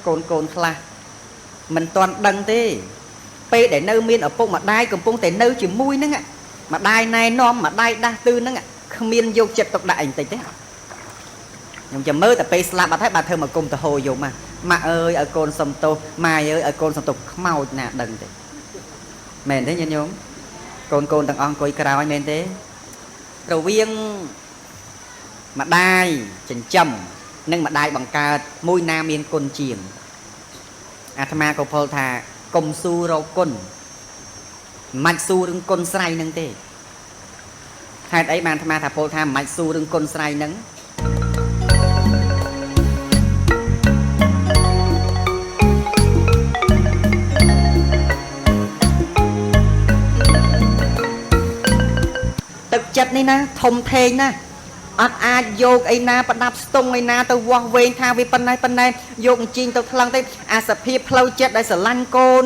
កូនកូនខ្លះមិនទាន់ដឹងទេពេលដែលនៅមានឪពុកម្ដាយកំពុងតែនៅជាមួយហ្នឹងម្ដាយណែនាំម្ដាយដាស់តឿនហ្នឹងគ្មានយកចិត្តទុកដាក់អីបន្តិចទេខ្ញុំចាំមើលតែពេលស្លាប់អត់ហើយបាទធ្វើមកគុំទៅហូរយំម៉ាក់អើយឲ្យកូនសុំទោសម៉ាយអើយឲ្យកូនសុំទោសខ្មោចណាដឹងទេមែនទេញាតិញោមកូនកូនទាំងអស់អង្គុយក្រោយមែនទេរវាងម្ដាយចិញ្ចឹមនិងម្ដាយបង្កើតមួយណាមានគុណជាងអាត្មាក៏ផលថាកុំស៊ូរកគុណមិនស៊ូរឿងគុណស្រ័យនឹងទេហេតុអីបានអាត្មាថាពលថាមិនស៊ូរឿងគុណស្រ័យនឹងទឹកចិត្តនេះណាធំធេងណាអត់អាចយកអីណាប្រដាប់ស្ទង់អីណាទៅវាស់វែងថាវាប៉ុណ្ណេះប៉ុណ្ណេះយកអញ្ជីងទៅថ្លឹងទៅអាសភាពផ្លូវចិត្តដែលស្រឡាញ់កូន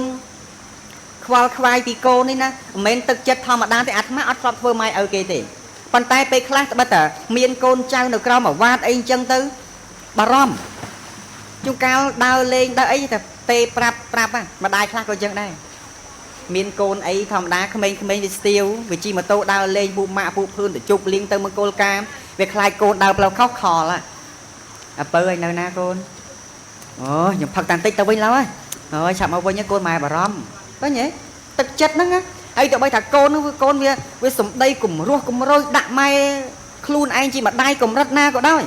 ខ្វល់ខ្វាយពីកូននេះណាមិនមែនទឹកចិត្តធម្មតាទេអាត្មាអត់ធ្លាប់ធ្វើម៉ែឪគេទេប៉ុន្តែពេលខ្លះត្បិតតែមានកូនចៅនៅក្រោមអាវ៉ាតអីអញ្ចឹងទៅបារម្ភជួនកាលដើរលេងដើរអីតែទេប្រាប់ប្រាប់ម្ដាយខ្លះក៏អញ្ចឹងដែរមានកូនអីធម្មតាក្មេងៗវាស្ទាវវាជិះម៉ូតូដើរលេងពួកម៉ាក់ពួកភឿនទៅជប់លៀងទៅមង្គលការវាខ្លាចកូនដើរផ្លូវខុសខលអាពៅឲ្យនៅណាកូនអូខ្ញុំផឹកតាន់តិចទៅវិញឡើយហើយឆាប់មកវិញកូនម៉ែបារម្ភឃើញទេទឹកចិត្តហ្នឹងហើយទៅបីថាកូនហ្នឹងកូនវាសំដីគំរោះគំរយដាក់ម៉ែខ្លួនឯងជាម្ដាយកម្រិតណាក៏ដោយ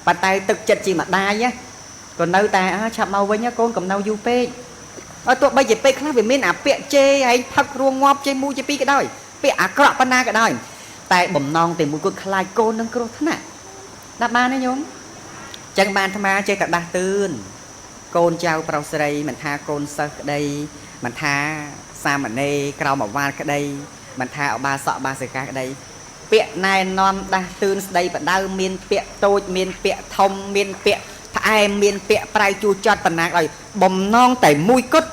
ប៉ុន្តែទឹកចិត្តជាម្ដាយក៏នៅតែឆាប់មកវិញកូនកំនៅយូរពេកហើយទោះបីជាពេលខ្លះវាមានអាពាក្យជេរឯងផឹករួងងាប់ជេរមួយជេរពីរក៏ដោយពាក្យអាក្រក់ប៉ុណ្ណាក៏ដោយតែបំណងតែមួយគាត់ខ្លាចកូននឹងគ្រោះថ្នាក់ដាក់បានទេញោមចឹងបានអាត្មាចេះតែដាស់តឿនកូនចៅប្រុសស្រីមិនថាកូនសិស្សក្តីមិនថាសាមណេរក្រោមអាវ៉ាតក្តីមិនថាឧបាសកបាសិកាក្តីពាក្យណែនាំដាស់តឿនស្ដីបដៅមានពាក្យតូចមានពាក្យធំមានពាក្យផ្អែមមានពាក្យប្រៃជួចត់ប៉ុណ្ណាក៏ដោយបំណងតែមួយគត់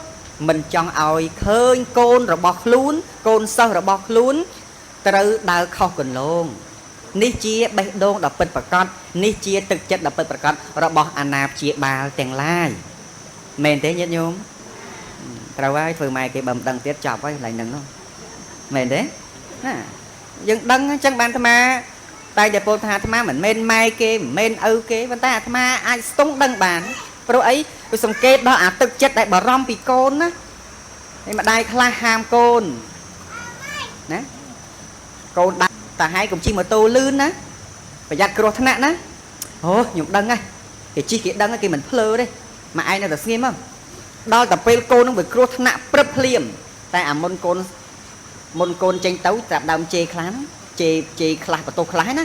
មិនចង់ឲ្យឃើញកូនរបស់ខ្លួនកូនសិស្សរបស់ខ្លួនត្រូវដើរខុសគន្លងនេះជាបេះដូងដ៏ពិតប្រាកដនេះជាទឹកចិត្តដ៏ពិតប្រាកដរបស់អាណាព្យាបាលទាំងឡាយមែនទេញាតិញោមត្រូវហើយធ្វើម៉ែគេបើមិនដឹងទៀតចប់ហើយកន្លែងហ្នឹងនោះមែនទេណាយើងដឹងអញ្ចឹងបានអាត្មាតែតែពោលថាអាត្មាមិនមែនម៉ែគេមិនមែនឪគេប៉ុន្តែអាត្មាអាចស្ទង់ដឹងបានព្រោះអីវាសង្កេតដល់អាទឹកចិត្តដែលបារម្ភពីកូនណាហើយម្ដាយខ្លះហាមកូនណាកូនដាក់តាហើយកុំជិះម៉ូតូលឿនណាប្រយ័ត្នគ្រោះថ្នាក់ណាអូខ្ញុំដឹងហើយគេជិះគេដឹងគេមិនភ្លើទេម៉ែឯងនៅតែស្ងៀមមកដល់តែពេលកូននឹងវាគ្រោះថ្នាក់ព្រឹបភ្លាមតែអាមុនកូនមុនកូនចេញទៅត្រាប់ដើមជេរខ្លះជេរជេរខ្លះបន្ទោសខ្លះណា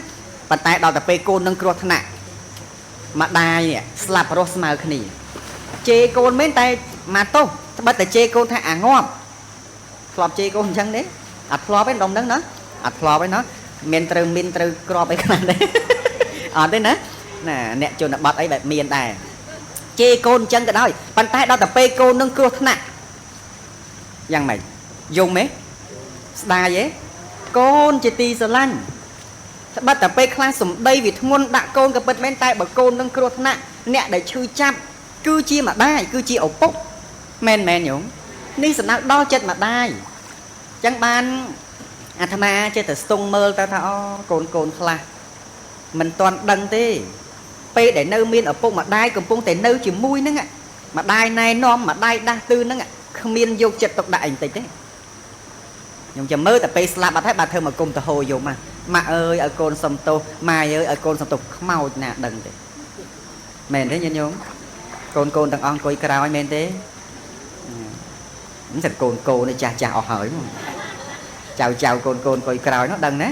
ប៉ុន្តែដល់តែពេលកូននឹងគ្រោះថ្នាក់ម្ដាយនេះស្លាប់រស់ស្មើគ្នាជេរកូនមែនតែមកទោសត្បិតតែជេរកូនថាអាងាប់ធ្លាប់ជេរកូនអញ្ចឹងទេអត់ធ្លាប់ទេដុំហ្នឹងណាអត់ធ្លាប់ទេណាមានត្រូវមានត្រូវក្របអីខ្លះទេអត់ទេណាណាអ្នកជនបទអីបែបមានដែរជេរកូនអញ្ចឹងក៏ដោយប៉ុន្តែដល់តែពេលកូននឹងគ្រោះថ្នាក់យ៉ាងម៉េចយំទេស្ដាយទេកូនជាទីស្រឡាញ់ត្បិតតែពេលខ្លះសំដីវាធ្ងន់ដាក់កូនក៏ពិតមែនតែបើកូននឹងគ្រោះថ្នាក់អ្នកដែលឈឺចាប់គឺជាម្ដាយគឺជាឪពុកមែនមែនញោមនេះសំដៅដល់ចិត្តម្ដាយអញ្ចឹងបានអាត្មាចេះតែស្ទង់មើលទៅថាអូកូនកូនខ្លះមិនទាន់ដឹងទេពេលដែលនៅមានឪពុកម្ដាយកំពុងតែនៅជាមួយហ្នឹងម្ដាយណែនាំម្ដាយដាស់តឿនហ្នឹងគ្មានយកចិត្តទុកដាក់អីបន្តិចទេខ្ញុំចាំមើលតែពេលស្លាប់អត់ហើយបាទធ្វើមកគុំទៅហូរយំម៉ាក់អើយឲ្យកូនសុំទោសម៉ាយអើយឲ្យកូនសុំទោសខ្មោចណាដឹងទេមែនទេញាតិញោមកូនកូនទាំងអស់អង្គុយក្រោយមែនទេមិនសិតកូនកូននេះចាស់ចាស់អស់ហើយចៅចៅកូនកូនអង្គុយក្រោយនោះដឹងណា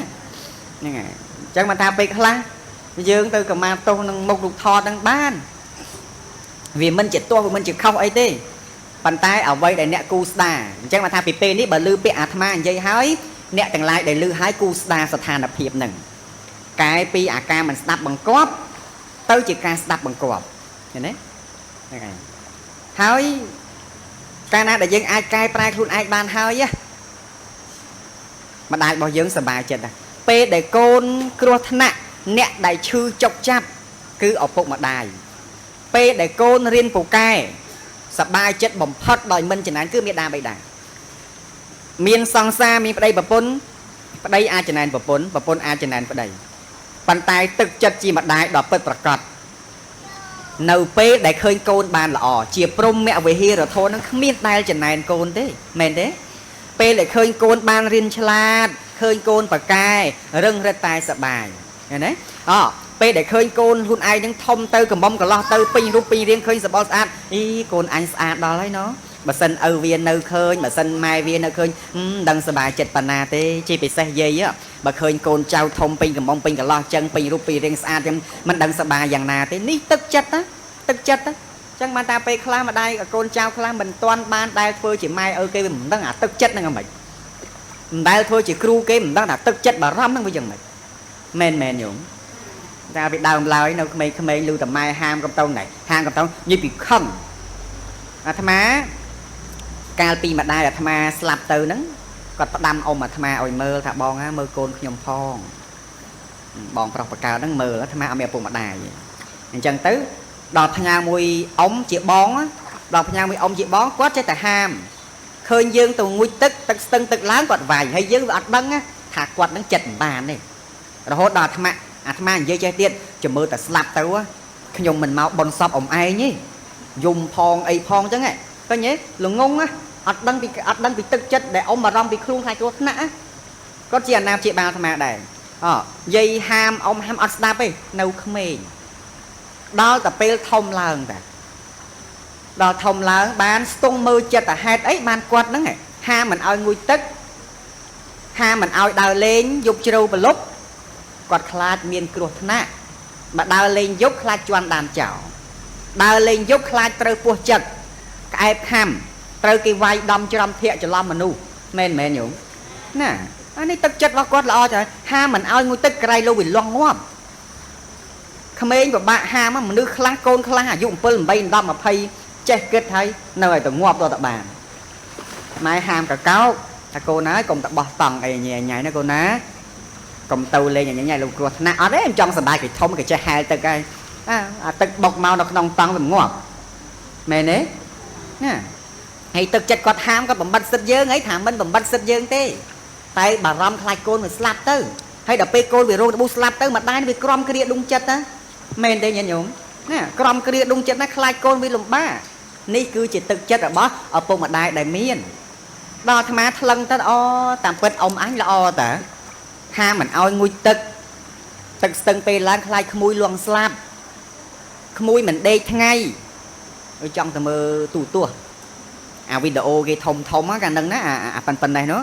ហ្នឹងហើយអញ្ចឹងបានថាពេលខ្លះយើងទៅកម្មាទោសនឹងមុខរូបថតនឹងបានវាមិនជាទោសវាមិនជាខុសអីទេប៉ុន្តែអ្វីដែលអ្នកគូស្ដាអញ្ចឹងបានថាពីពេលនេះបើលឺពាក្យអាត្មានិយាយហើយអ្នកទាំងឡាយដែលលឺហើយគូស្ដាស្ថានភាពនឹងកែពីអាការមិនស្ដាប់បង្គាប់ទៅជាការស្ដាប់បង្គាប់ឃើញទេហ្នឹងហើយហើយកាលណាដែលយើងអាចកែប្រែខ្លួនឯងបានហើយម្ដាយរបស់យើងសប្បាយចិត្តដែរពេលដែលកូនគ្រោះថ្នាក់អ្នកដែលឈឺចុកចាប់គឺឪពុកម្ដាយ ពេលដែលកូនរៀនពូកែសบายចិត្តបំផុតដោយមិនចំណែនគឺមេដាបៃតាមានសង្សារមានប្តីប្រពន្ធប្តីអាចចំណែនប្រពន្ធប្រពន្ធអាចចំណែនប្តីប៉ុន្តែទឹកចិត្តជាម្ដាយដ៏ពិតប្រាកដនៅពេលដែលឃើញកូនបានល្អជាព្រហ្មវិហារធម៌នឹងគ្មានដែលចំណែនកូនទេមែនទេពេលដែលឃើញកូនបានរៀនឆ្លាតឃើញកូនប្រកែរឹងរិតតែសបាយឃើញទេអពេលដែលឃើញកូនខ្លួនឯងនឹងធំទៅកំបំកន្លោះទៅពេញរូបពេញរាងឃើញសបល់ស្អាតអីកូនអញស្អាតដល់ហើយណោះបើសិនឪវានៅឃើញបើសិនម៉ែវានៅឃើញមិនដឹងសบายចិត្តប៉ុណ្ណាទេជាពិសេសយាយបើឃើញកូនចៅធំពេញកំបំពេញកន្លោះចឹងពេញរូបពេញរាងស្អាតចឹងមិនដឹងសบายយ៉ាងណាទេនេះទឹកចិត្តណាទឹកចិត្តណាចឹងបានតាពេលខ្លះម្ដាយកូនចៅខ្លះមិនទាន់បានដែលធ្វើជាម៉ែឪគេវាមិនដឹងអាទឹកចិត្តហ្នឹងហ្មងមិនដែលធ្វើជាគ្រូគេមិនដឹងថាទឹកចិត្តបារម្ភហ្នឹងវាយ៉ាងម៉េចមែនមែនញោមតែពីដើមឡើយនៅក្មេងៗលឺតែម៉ែហាមកុំតោណែហាមកុំតោនិយាយពីខឹងអាត្មាកាលពីម្ដាយអាត្មាស្លាប់ទៅហ្នឹងគាត់ផ្ដាំអ៊ំអាត្មាឲ្យមើលថាបងណាមើលកូនខ្ញុំផងបងប្រុសបកើតហ្នឹងមើលអាត្មាអត់មានឪពុកម្ដាយអញ្ចឹងទៅដល់ផ្ញើមួយអ៊ំជាបងដល់ផ្ញើមួយអ៊ំជាបងគាត់ចេះតែហាមឃើញយើងទៅងូតទឹកទឹកស្ទឹងទឹកឡើងគាត់វាយហើយយើងវាអត់ដឹងថាគាត់នឹងចិត្តមិនបានទេរហូតដល់អាត្មានិយាយចេះទៀតចាំមើលតែស្លាប់ទៅខ្ញុំមិនមកបនសពអ៊ំឯងទេយំផងអីផងអញ្ចឹងឃើញទេល្ងងណាអត់ដឹងពីទឹកចិត្តដែលអ៊ំបារម្ភពីខ្លួនខ្លាចគ្រោះថ្នាក់គាត់ជាអាណាព្យាបាលអាត្មាដែរអយាយហាមអ៊ំហាមអត់ស្ដាប់ទេនៅក្មេងដល់តែពេលធំឡើងតាដល់ធំឡើងបានស្ទង់មើលចិត្តតែហេតុអីបានគាត់ហ្នឹងហាមមិនឲ្យងូតទឹកហាមមិនឲ្យដើរលេងយប់ជ្រៅប្រលប់គាត់ខ្លាចមានគ្រោះថ្នាក់បើដើរលេងយប់ខ្លាចជន់ដានចោលដើរលេងយប់ខ្លាចត្រូវពោះចិត្តក្អែបខំត្រូវគេវាយដំច្រំធាក់ច្រឡំមនុស្សមែនមែនញោមណាអានេះទឹកចិត្តរបស់គាត់ល្អចាហាមមិនឲ្យងូតទឹកក្រៃលោវាលងងាប់ក្មេងពិបាកហាមមនុស្សខ្លះកូនខ្លះអាយុ7 8 10 20ចេះគិតហើយនៅឲ្យទៅងាប់ដល់តបានម៉ែហាមកកោកថាកូនហើយកុំទៅបោះតង់អីញ៉ៃញ៉ៃណាកូនណាកុំទៅលេងញ៉ៃញ៉ៃលោកគ្រោះថ្នាក់អត់ទេខ្ញុំចង់សប្បាយគេធំគេចេះហែលទឹកហើយអាទឹកបុកមកនៅក្នុងតង់វាងាប់មែនទេណាហើយទឹកចិត្តគាត់ហាមគាត់បំបត្តិសិទ្ធយើងហីថាមិនបំបត្តិសិទ្ធយើងទេតែបារម្ភខ្លាចកូនវាស្លាប់ទៅហើយដល់ពេលកូនវារងរបួសស្លាប់ទៅម្ដាយវាក្រំគ្រាដុងចិត្តណាមែនទេញាតិញោមណាក្រំគ្រាដុងចិត្តណាខ្លាចកូនវាលំបាកនេះគឺជាទឹកចិត្តរបស់ឪពុកម្ដាយដែលមានដល់អាត្មាថ្លឹងទៅអូតាមពិតអ៊ំអញល្អតាហាមមិនឲ្យងូតទឹកទឹកស្ទឹងពេលឡើងខ្លាចក្មួយលងស្លាប់ក្មួយមិនដេកថ្ងៃចង់ទៅមើលទូទស្សន៍អាវីដេអូគេធំធំកាលហ្នឹងណាអាប៉ុណ្ណេះនោះ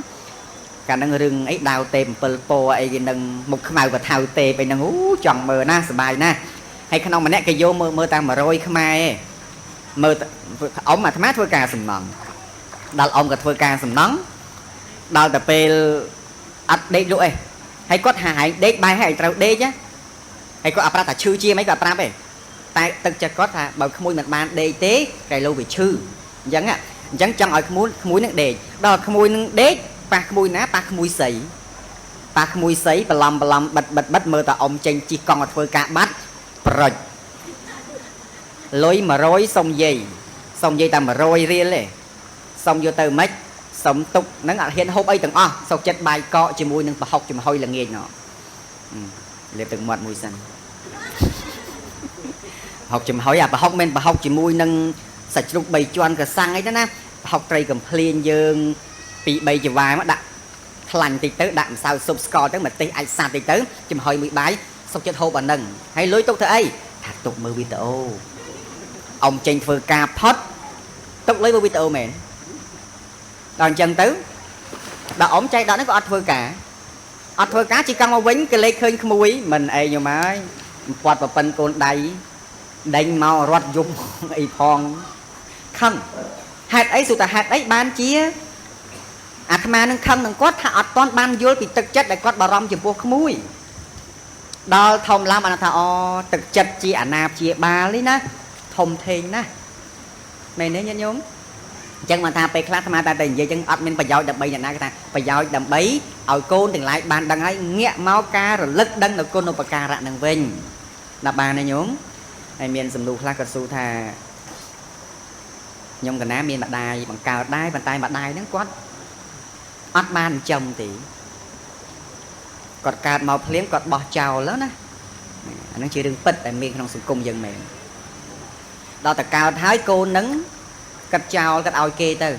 កាលហ្នឹងរឿងអីដាវទេ7ពណ៌អីគេនឹងមុខខ្មៅបថៅទេអីហ្នឹងអូចង់មើលណាសប្បាយណាស់ហើយក្នុងម្នាក់គេយកមើលតាម100ខ្មែរមើលអ៊ំអាត្មាធ្វើការសំណង់ដល់អ៊ំក៏ធ្វើការសំណង់ដល់តែពេលអត់ដេកលក់ឯងហើយគាត់ថាហែងដេកបាយហើយត្រូវដេកណាហើយគាត់អត់ប្រាប់ថាឈឺជាអីគាត់ប្រាប់ទេតែទឹកចិត្តគាត់ថាបើក្មួយមិនបានដេកទេកែលោវាឈឺអញ្ចឹងអញ្ចឹងចង់ឲ្យក្មួយនឹងដេកដល់ក្មួយនឹងដេកប៉ះក្មួយណាប៉ះក្មួយសីប៉ះក្មួយសីបន្លំបន្លំបិទបិទបិទមើលតែអ៊ំចេញជីកង់ឲ្យធ្វើការបាត់ប្រុចលុយ100សុំយាយសុំយាយតែ100រៀលទេសុំយកទៅម៉េចសុំទុកហ្នឹងអត់ហ៊ានហូបអីទាំងអស់សុកចិត្តបាយកកជាមួយនឹងប្រហុកចំហុយល្ងាចណោះលេបទឹកមាត់មួយសិនប្រហុកចំហុយអាប្រហុកមិនប្រហុកជាមួយនឹងសាច់ជ្រូក3ជាន់កសាំងអីទៅណាប្រហុកត្រីកំភ្លៀងយើងពី3ចង្វាយមកដាក់ខ្លាញ់តិចទៅដាក់ម្សៅស៊ុបស្ករទៅម្ទេសអាចសាត់តិចទៅចំហុយមួយបាយសុកចិត្តហូបអាហ្នឹងហើយលុយទុកធ្វើអីថាទុកមើលវីដេអូអ៊ំចេញធ្វើការផុតទុកលុយមើលវីដេអូមែនដល់អញ្ចឹងទៅដល់អ៊ំចៃដន្យហ្នឹងក៏អត់ធ្វើការអត់ធ្វើការជីកង់មកវិញគេលេខឃើញក្មួយមិនអីញោមហើយពាត់ប្រពន្ធកូនដៃដេញមករត់យំអីផងខឹងហេតុអីសុទ្ធតែហេតុអីបានជាអាត្មានឹងខឹងនឹងគាត់ថាអត់ទាន់បានយល់ពីទឹកចិត្តដែលគាត់បារម្ភចំពោះក្មួយដល់ធំឡើងបានថាអូទឹកចិត្តជាអាណាព្យាបាលនេះណាធំធេងណាស់មែនទេញាតិញោមអញ្ចឹងបានថាពេលខ្លះអាត្មាតែនិយាយអញ្ចឹងអត់មានប្រយោជន៍ដើម្បីអ្នកណាគេថាប្រយោជន៍ដើម្បីឲ្យកូនទាំងឡាយបានដឹងហើយងាកមកការរលឹកដឹងនៅគុណឧបការៈនឹងវិញដល់បានទេញោម ហើយមានសំណួរខ្លះគាត់សួរថាខ្ញុំកណាមានម្ដាយបង្កើតដែរប៉ុន្តែម្ដាយហ្នឹងគាត់អត់បានចិញ្ចឹមទេគាត់កើតមកភ្លាមគាត់បោះចោលណាអាហ្នឹងជារឿងពិតដែលមានក្នុងសង្គមយើងមែនដល់តែកើតហើយកូនហ្នឹងគាត់ចោលគាត់ឲ្យគេទៅ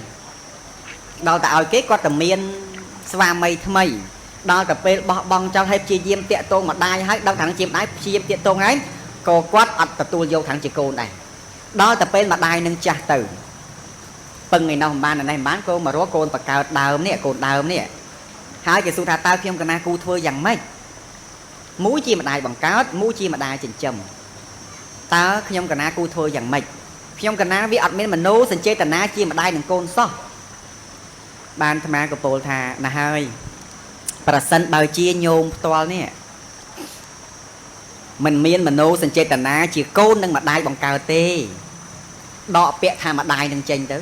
ដល់តែឲ្យគេគាត់តែមានស្វាមីថ្មីដល់តែពេលបោះបង់ចោលឲ្យព្យាយាមតាក់ទងម្ដាយហើយដឹងថាជាម្ដាយព្យាយាមតាក់ទងហើយក៏គាត់អត់ទទួលយកថាជាកូនដែរដល់តែពេលម្ដាយនឹងចាស់ទៅពឹងឯនោះមិនបានឯនេះមិនបានក៏មករកកូនបង្កើតដើមនេះកូនដើមនេះហើយគេសួរថាតើខ្ញុំកណាគូធ្វើយ៉ាងម៉េចមួយជាម្ដាយបង្កើតមួយជាម្ដាយចិញ្ចឹមតើខ្ញុំកណាគូធ្វើយ៉ាងម៉េចខ្ញុំកណាវាអត់មានមโนសញ្ចេតនាជាម្ដាយនឹងកូនសោះបានអាត្មាក៏ពោលថាណាហើយប្រសិនបើជាញោមផ្ទាល់នេះមិនមានមโนសញ្ចេតនាជាកូននឹងម្ដាយបង្កើតទេដកពាក្យថាម្ដាយនឹងចេញទៅ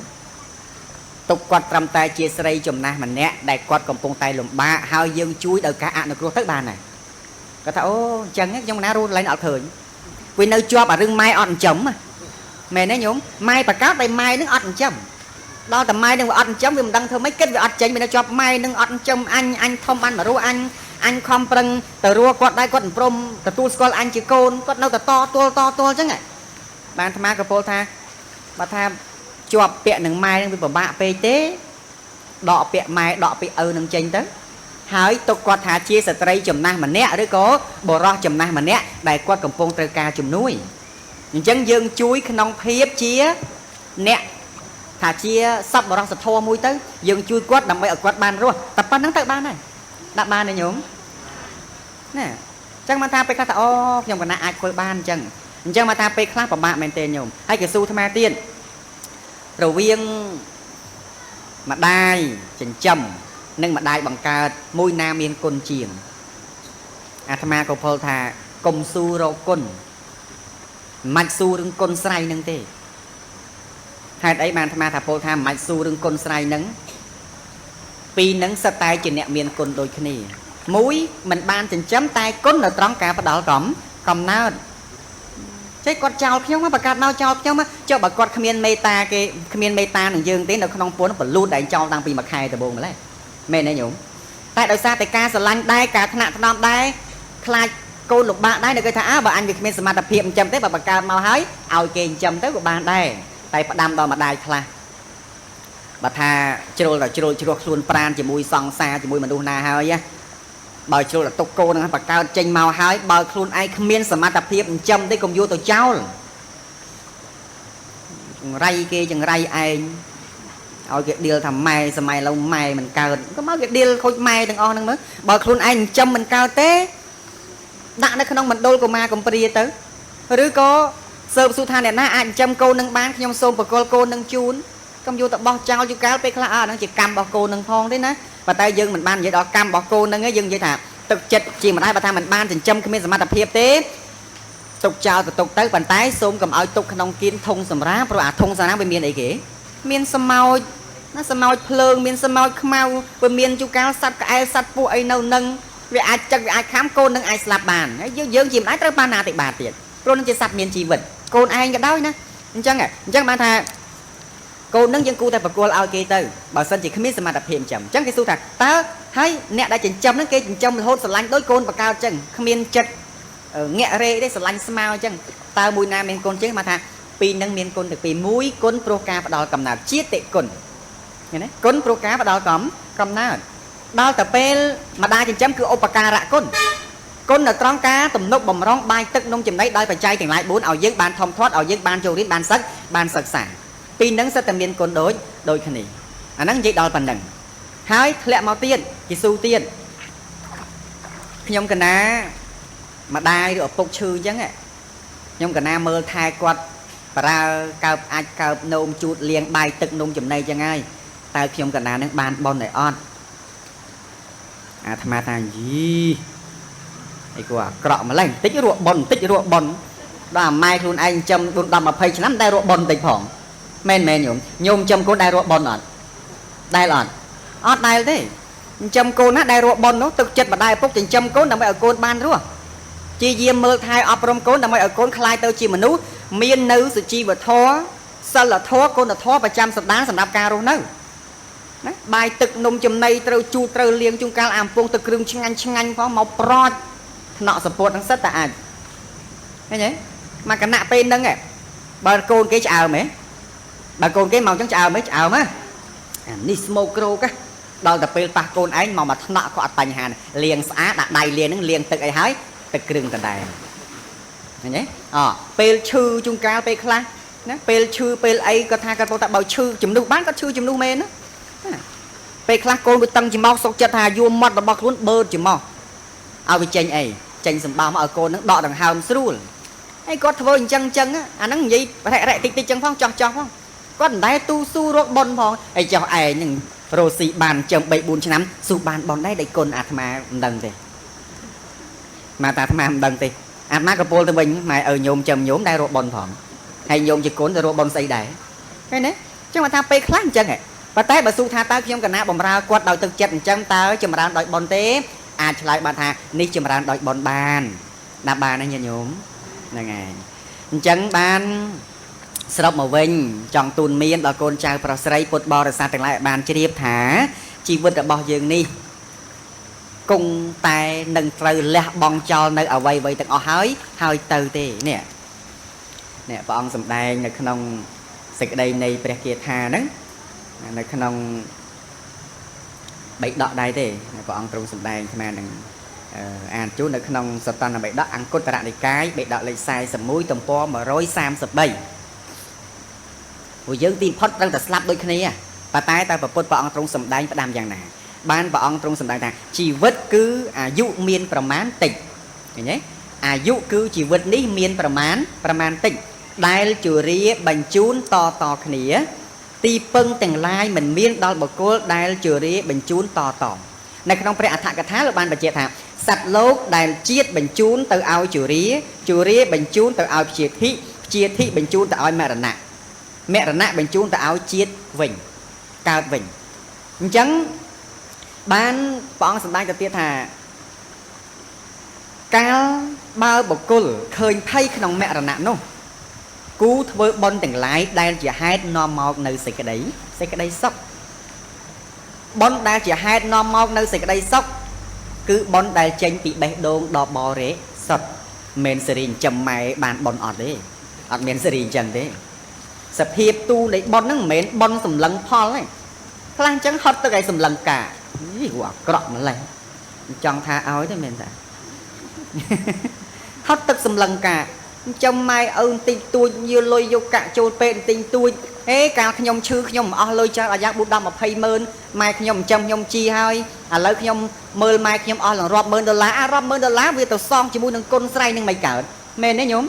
ទុកគាត់ត្រឹមតែជាស្រីចំណាស់ម្នាក់ដែលគាត់កំពុងតែលំបាកហើយយើងជួយដោយការអនុគ្រោះទៅបានហើយគាត់ថាអូអញ្ចឹងខ្ញុំណារស់ឡើងអត់ឃើញវានៅជាប់អារឿងម៉ែអត់ចិញ្ចឹមមែនទេញោមម៉ែបង្កើតតែម៉ែនឹងអត់ចិញ្ចឹមដល់តែម៉ែនឹងវាអត់ចិញ្ចឹមវាមិនដឹងធ្វើម៉េចគិតវាអត់ចេញវានៅជាប់ម៉ែនឹងអត់ចិញ្ចឹមអញធំបានមករស់អញខំប្រឹងទៅរស់គាត់ដែរគាត់មិនព្រមទទួលស្គាល់អញជាកូនគាត់នៅតែតទល់អញ្ចឹងបានអាត្មាក៏ពោលថាបើថាជាប់ពាក្យនឹងម៉ែនឹងវាពិបាកពេកទេដកពាក្យម៉ែដកពាក្យឪនឹងចេញទៅហើយទុកគាត់ថាជាស្ត្រីចំណាស់ម្នាក់ឬក៏បុរសចំណាស់ម្នាក់ដែលគាត់កំពុងត្រូវការជំនួយអញ្ចឹងយើងជួយក្នុងភាពជាអ្នកថាជាសប្បុរសធម៌មួយទៅយើងជួយគាត់ដើម្បីឲ្យគាត់បានរស់តែប៉ុណ្្នឹងទៅបានហើយដាក់បានទេញោមណាអញ្ចឹងមកថាពេលខ្លះថាអូខ្ញុំកណាអាចធ្វើបានអញ្ចឹងមកថាពេលខ្លះពិបាកមែនទេញោមហើយគេស៊ូអាត្មាទៀតរវាងម្ដាយចិញ្ចឹមនិងម្ដាយបង្កើតមួយណាមានគុណជាងអាត្មាក៏ពោលថាកុំស៊ូរកគុណមិនស៊ូរឿងគុណស្រ័យនឹងទេហេតុអីបានអាត្មាថាពោលថាមិនស៊ូរឿងគុណស្រ័យនឹងពីរនឹងសិតតែជាអ្នកមានគុណដូចគ្នាមួយមិនបានចិញ្ចឹមតែគុណនៅត្រង់ការផ្ដល់កំណើតចេះគាត់ចោលខ្ញុំមកបង្កើតមកចោលខ្ញុំចុះបើគាត់គ្មានមេត្តាគេគ្មានមេត្តានឹងយើងទេនៅក្នុងពួនបលូតដែលចោលតាំងពីមួយខែដំបូងម្ល៉េះមែនទេញោមតែដោយសារតែការស្រឡាញ់ដែរការថ្នាក់ថ្នមដែរខ្លាចកូនលំបាកដែរនៅគេថាអើបើអញវាគ្មានសមត្ថភាពចិញ្ចឹមទេបើបង្កើតមកហើយឲ្យគេចិញ្ចឹមទៅក៏បានដែរតែផ្ដាំដល់ម្ដាយខ្លះបើថាជ្រុលដល់ជ្រុលជ្រោះខ្លួនប្រានជាមួយសង្សារជាមួយមនុស្សណាហើយបើជ្រុលដល់ទុកកូននឹងបង្កើតចេញមកហើយបើខ្លួនឯងគ្មានសមត្ថភាពចិញ្ចឹមទេកុំយកទៅចោលចង្រៃគេចង្រៃឯងឲ្យគេដៀលថាម៉ែសម័យឡូវម៉ែមិនកើតក៏មកគេដៀលខូចម៉ែទាំងអស់ហ្នឹងមើលបើខ្លួនឯងចិញ្ចឹមមិនកើតទេដាក់នៅក្នុងមណ្ឌលកុមារកំព្រាទៅឬក៏សើបសួរថាអ្នកណាអាចចិញ្ចឹមកូននឹងបានខ្ញុំសូមប្រគល់កូននឹងជូនកុំយកទៅបោះចោលយូរកាលពេលខ្លះអើហ្នឹងជាកម្មរបស់កូននឹងផងទេណាប៉ុន្តែយើងមិនបាននិយាយដល់កម្មរបស់កូនហ្នឹងទេយើងនិយាយថាទឹកចិត្តជាម្ដាយបើថាមិនបានចិញ្ចឹមគ្មានសមត្ថភាពទេទុកចោលទៅទុកទៅប៉ុន្តែសូមកុំឲ្យទុកក្នុងគៀនធុងសម្រាមព្រោះអាធុងសម្រាមវាមានអីគេមានស្មោចណាស្មោចភ្លើងមានស្មោចខ្មៅវាមានយូរកាលសត្វក្អែលសត្វពស់អីនៅនឹងវាអាចចឹកវាអាចខាំកូននឹងអាចស្លាប់បានហើយយើងជាម្ដាយត្រូវបានណាតិបាតទៀតព្រោះនឹងជាសត្វមានជីវិតកូនឯងក៏ដោយណាអញ្ចឹងបានថាកូននឹងយើងគួរតែប្រគល់ឲ្យគេទៅបើសិនជាគ្មានសមត្ថភាពអញ្ចឹងគេសួរថាតើហើយអ្នកដែលចិញ្ចឹមហ្នឹងគេចិញ្ចឹមរហូតស្រឡាញ់ដូចកូនបង្កើតអញ្ចឹងគ្មានចិត្តងាក់រេទេស្រឡាញ់ស្មើអញ្ចឹងតើមួយណាមានគុណជាងមកថាពីរនឹងមានគុណទាំងពីរមួយគុណព្រោះការផ្ដល់កំណើតជាតិគុណឃើញទេគុណព្រោះការផ្ដល់កំណើតដល់ទៅពេលម្ដាយចិញ្ចឹមគឺឧបការៈគុណគុណនៅត្រង់ការទំនុកបំរុងបាយទឹកនំចំណីដោយបច្ច័យទាំងឡាយ4ឲ្យយើងបានធំធាត់ឲ្យយើងបានចូលរៀនបានសិក្សាពីរនឹងសិតតែមានគុណដូចគ្នាអាហ្នឹងនិយាយដល់ប៉ុណ្្នឹងហើយធ្លាក់មកទៀតគេស៊ូទៀតខ្ញុំកណាម្ដាយឬឪពុកឈឺអញ្ចឹងខ្ញុំកណាមើលថែគាត់ប្រើកើបអាចកើបនោមជូតលាងបាយទឹកនំចំណីអញ្ចឹងហើយតើខ្ញុំកណានឹងបានបុណ្យឲ្យអត់អាត្មាថាយីអីគាត់អាក្រក់ម្លេះបន្តិចរកបុណ្យបន្តិចរកបុណ្យដល់អាម៉ែខ្លួនឯងចិញ្ចឹម4 10 20ឆ្នាំតែរកបុណ្យបន្តិចផងមែនញោមចិញ្ចឹមកូនដែររកបុណ្យអត់ដែលអត់អត់ដែលទេចិញ្ចឹមកូនណាដែលរកបុណ្យនោះទឹកចិត្តម្ដាយឪពុកចិញ្ចឹមកូនដើម្បីឲ្យកូនបានរស់ ជាយាមមើលថែអប់រំកូនដើម្បីឲ្យកូនក្លាយទៅជាមនុស្សមាននៅសុជីវធម៌សិលធម៌គុណធម៌ប្រចាំសន្តានសម្រាប់ការរស់នៅណាបាយទឹកនំចំណីត្រូវជូតត្រូវលាងជួនកាលអាំពងទឹកគ្រឿងឆ្ងាញ់ឆ្ងាញ់ផងមកប្រចថ្នាក់សពតហ្នឹងសិតតែអាចឃើញទេមកគណៈពេលហ្នឹងបើកូនគេឆ្អើមហ៎បើកូនគេមកអញ្ចឹងឆ្អើមហ៎ឆ្អើមហ៎អានេះស្មោកគ្រោកដល់តែពេលប៉ះកូនឯងមកមកថ្នាក់ក៏អត់បញ្ហាលាងស្អាតដាក់ដៃលាងហ្នឹងលាងទឹកអីហើយទឹកគ្រឿងដដែលឃើញទេអពេលឈឺជួនកាលពេលខ្លះណាពេលឈឺពេលអីគាត់ថាគាត់ពោលថាបើឈឺជំនួសបានគាត់ឈឺជំនួសមែនណាពេលខ្លះកូនវាតឹងច្រមុះសុកចិត្តថាយួរមាត់របស់ខ្លួនបឺតច្រមុះឲ្យវាចេញអីចេញសម្បើមកឲ្យកូននឹងដកដង្ហើមស្រួលហើយគាត់ធ្វើអញ្ចឹងអញ្ចឹងអាហ្នឹងនិយាយរ៉ែតិចតិចអញ្ចឹងផងចោះចោះផងគាត់មិនដែលទូស៊ូរកប៉ុនផងអីចោះឯងនឹងរស់ស៊ីបានចឹង3 4ឆ្នាំស៊ូបានប៉ុនដែរដៃគុណអាត្មាមិនដឹងទេមកតាអាត្មាមិនដឹងទេអាត្មាក៏ពោលទៅវិញម៉ែឪញោមចឹមញោមដែររកប៉ុនផងហើយញោមជាគុណទៅរកប៉ុនស្អីដែរឃើញទេចឹងមកថាពេលខ្លះអញ្ចឹងហ៎ប៉ុន្តែបើស៊ូថាតើខ្ញុំកណាបំរើគាត់ដោយទឹកចិត្តអញ្ចឹងតើចម្រើនដោយប៉ុនទេអាចឆ្លើយបានថានេះចម្រើនដោយប៉ុនបានណាបានណាញាតិញោមហ្នឹងហើយអញ្ចឹងបានស្រុបមកវិញចង់ទូនមានដល់កូនចៅប្រុសស្រីពុទ្ធបរិស័ទទាំងឡាយឲ្យបានជ្រាបថាជីវិតរបស់យើងនេះគង់តែនឹងត្រូវលះបង់ចោលនៅអ្វីអ្វីទាំងអស់ហើយហើយទៅទេនេះនេះព្រះអង្គសម្ដែងនៅក្នុងសេចក្តីនៃព្រះគាថាហ្នឹងនៅក្នុងបិដកដែរទេព្រះអង្គទ្រង់សម្ដែងអាត្មានឹងអានជូននៅក្នុងសតន្តបិដកអង្គុត្តរនិកាយបិដកលេខ41ទំព័រ133ព្រោះយើងទីផុតត្រូវតែស្លាប់ដូចគ្នាប៉ុន្តែតើព្រះពុទ្ធព្រះអង្គទ្រង់សម្ដែងផ្ដាំយ៉ាងណាបានព្រះអង្គទ្រង់សម្ដែងថាជីវិតគឺអាយុមានប្រមាណតិចឃើញទេអាយុគឺជីវិតនេះមានប្រមាណតិចដែលជរាបញ្ជូនតតគ្នាទីពឹងទាំងឡាយមិនមានដល់បុគ្គលដែលជរាបញ្ជូនតតនៅក្នុងព្រះអដ្ឋកថាលោកបានបញ្ជាក់ថាសត្វលោកដែលជាតិបញ្ជូនទៅឲ្យជរាជរាបញ្ជូនទៅឲ្យព្យាធិព្យាធិបញ្ជូនទៅឲ្យមរណៈមរណៈបញ្ជូនទៅឲ្យជាតិវិញកើតវិញអញ្ចឹងបានព្រះអង្គសម្ដែងទៅទៀតថាកាលបើបុគ្គលឃើញភ័យក្នុងមរណៈនោះគូធ្វើបុណ្យទាំងឡាយដែលជាហេតុនាំមកនៅសេចក្តីសុខបុណ្យដែលជាហេតុនាំមកនៅសេចក្តីសុខគឺបុណ្យដែលចេញពីបេះដូងដ៏បរិសុទ្ធមិនសេរីចិញ្ចឹមម៉ែបានបុណ្យអត់ទេអត់មានសេរីអញ្ចឹងទេសភាពទូនៃបុណ្យហ្នឹងមិនមែនបុណ្យសម្លឹងផលទេខ្លះអញ្ចឹងហត់ទឹកឲ្យសម្លឹងកាយូអាក្រក់ម្លេះចង់ថាឲ្យទេមែនតាហត់ទឹកសម្លឹងកាចិញ្ចឹមម៉ែឪបន្តិចតួចយាលុយយកកាក់ចូលពេទ្យបន្តិចតួចហេកាលខ្ញុំឈឺខ្ញុំមិនអស់លុយច្រើនអាយ៉ា4 10 20ម៉ឺនម៉ែខ្ញុំចិញ្ចឹមខ្ញុំជីហើយឥឡូវខ្ញុំមើលម៉ែខ្ញុំអស់ឡើងរាប់ម៉ឺនដុល្លារអារាប់ម៉ឺនដុល្លារវាទៅសងជាមួយនឹងគុណស្រ័យនឹងមិនកើតមែនទេញោម